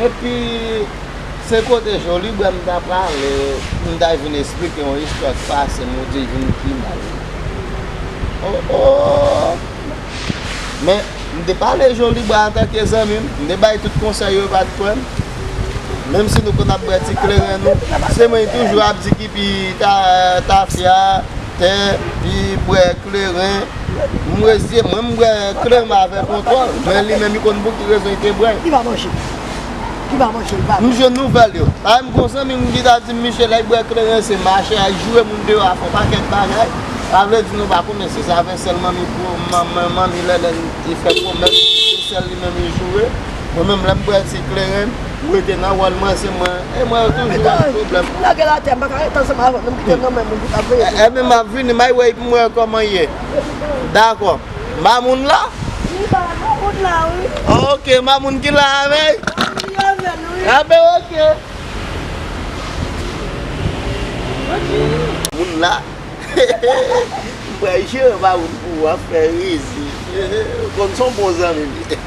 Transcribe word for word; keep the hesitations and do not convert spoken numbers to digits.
Epi, se kote Joli Bwa m ta prale, m ta vin esplike yon istwa k pase m, ou di vin pi mal. Oh, oh. Men, m te pale Joli Bwa antanke zanmi m, m te bay tout konsèy yo, yo pa t kwè m. Menm si nou konn ap bwè ti kleren nou, se mwen ki toujou ap di ki pi ta, tafya, tè, pi bwè kleren. M reziye, mwen m bwè kleren avèk kontwòl, men li menm li konn pou ki rezon li te bwè. Li pa manje. Li pa manje, li pa. M jwenn nouvèl yo. Parèy m gon zanmi m ki ta di m, Michel, lè l bwè kleren, se mache, al joure moun deyò a, fè yon pakèt bagay. Sa vle di nou pa konnen si se avè sèl manmi pou manmi, manmi Lèlèn li fè pwomès, se sèl li menm li joure. Mwen menm, lè m bwè ti kleren, m rete nan wòl mwen, se mwen. E mwen yo toujou ap pwoblèm. Lage l atè, m pa ka rete ansanm avè w, non, m kite l nan men moun ki t ap veye. Ebyen, m ap vini, m al wè pou m wè kòman l ye. Dakò. Mamoun la? Wi, ba, mamoun la, wi. Ok, mamoun ki la avè l? Wi, avè l, wi. Abe, ok. Moun la. M pral jere mamoun pou ou, ap fè rizi. Ou konn se yon bon zanmi m ye.